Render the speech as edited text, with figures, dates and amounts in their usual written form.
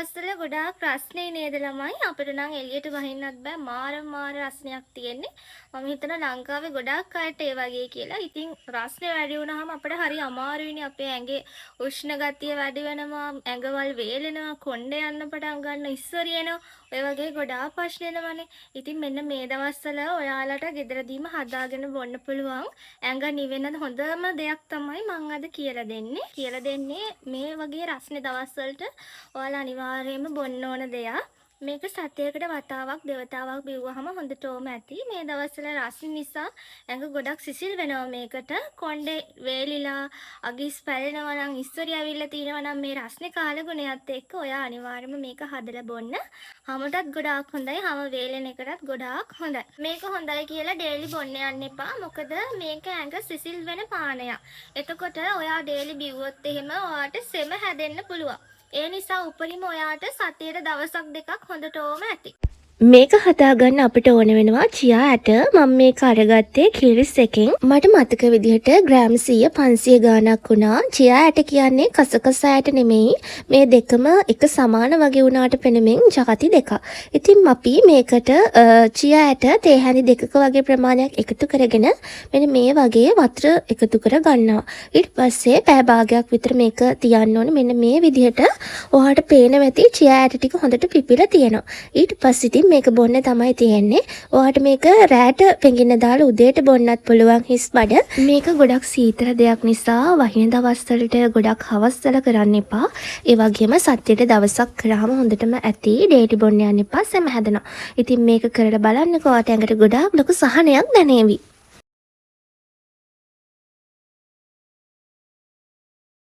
දවස්වල ගොඩාක් රස්නේ නේද ළමයි? අපිට නම් එළියට වහින්නත් බෑ. මාර මාර රස්නයක් තියෙන්නේ. මම හිතනවා ලංකාවේ ගොඩාක් අයට ඒ වගේ කියලා. ඉතින් රස්නේ වැඩි වුණාම අපිට හරි අමාරුයිනේ. අපේ ඇඟේ උෂ්ණ ගතිය වැඩි වෙනවා, ඇඟවල් වේලෙනවා, කොණ්ඩේ යන්න පටන් ගන්නවා, ඉස්සරි එනවා. ඔය වගේ ගොඩාක් ප්‍රශ්න එනවනේ. ඉතින් මෙන්න මේ දවස්වල ඔයාලට ගෙදරදීම හදාගෙන බොන්න පුළුවන් ඇඟ නිවෙන හොඳම දෙයක් තමයි මං අද කියලා දෙන්නේ. කියලා දෙන්නේ මේ වගේ රස්නේ දවස්වලට ඔයාලා අනිවාර්යයෙන්ම බොන්න ඕන දෙයක්. මේක සතියකට වතාවක් දෙවතාවක් බිව්වහම හොඳටම ඇති. මේ දවස්වල රස්නේ නිසා ඇඟ ගොඩක් සිසිල් වෙනවා මේකට. කොණ්ඩේ වේලිලා අගිස් පැලෙනවා නම්, ඉස්සරි ඇවිල්ලා තියෙනවා නම්, මේ රස්නේ කාලගුණයත් එක්ක ඔයා අනිවාර්යයෙන්ම මේක හදලා බොන්න. හමටත් ගොඩාක් හොඳයි. හම වේලෙන එකටත් ගොඩාක් හොඳයි. මේක හොඳයි කියලා ඩේලි බොන්න යන්න එපා. මොකද මේක ඇඟ සිසිල් වෙන පානයක්. එතකොට ඔයා ඩේලි බිව්වොත් එහෙම ඔයාට සෙම හැදෙන්න පුළුවන්. ඒ නිසා උපරිම ඔයාට සතියට දවසක් දෙකක් හොඳටම ඇති. මේක හදාගන්න අපිට ඕන වෙනවා චියා ඇට. මම මේක අරගත්තේ කීරිස් එකෙන්. මට මතක විදිහට ග්‍රෑම් 100 500 ගාණක් වුණා. චියා ඇට කියන්නේ කසකස ඇට නෙමෙයි. මේ දෙකම එක සමාන වගේ වුණාට පෙනෙමින් ජාති දෙකක්. ඉතින් අපි මේකට චියා ඇට තේ හැඳි දෙකක වගේ ප්‍රමාණයක් එකතු කරගෙන මෙන්න මේ වගේ වතුර එකතු කර ගන්නවා. ඊට පස්සේ පැය භාගයක් විතර මේක තියන්න ඕනේ. මෙන්න මේ විදිහට ඔයාට පේනවා ඇති චියා ඇට ටික හොඳට පිපිලා තියෙනවා. ඊට පස්සේ ඉතින් මේක බොන්න තමයි තියෙන්නේ. ඔයාට මේක රෑට පෙඟින්න දාලා උදේට බොන්නත් පුළුවන් හිස් බඩ. මේක ගොඩක් සීතල දෙයක් නිසා වහින දවස්වලට ගොඩක් හවස් වල කරන්න එපා. ඒ වගේම සතියට දවසක් කරාම හොඳටම ඇති. ඩේලි බොන්න යන්න එපා, සෙම හැදෙනවා. ඉතින් මේක කරලා බලන්නකෝ, ඔයාට ඇඟට ගොඩාක් ලොකු සහනයක් දැනේවි.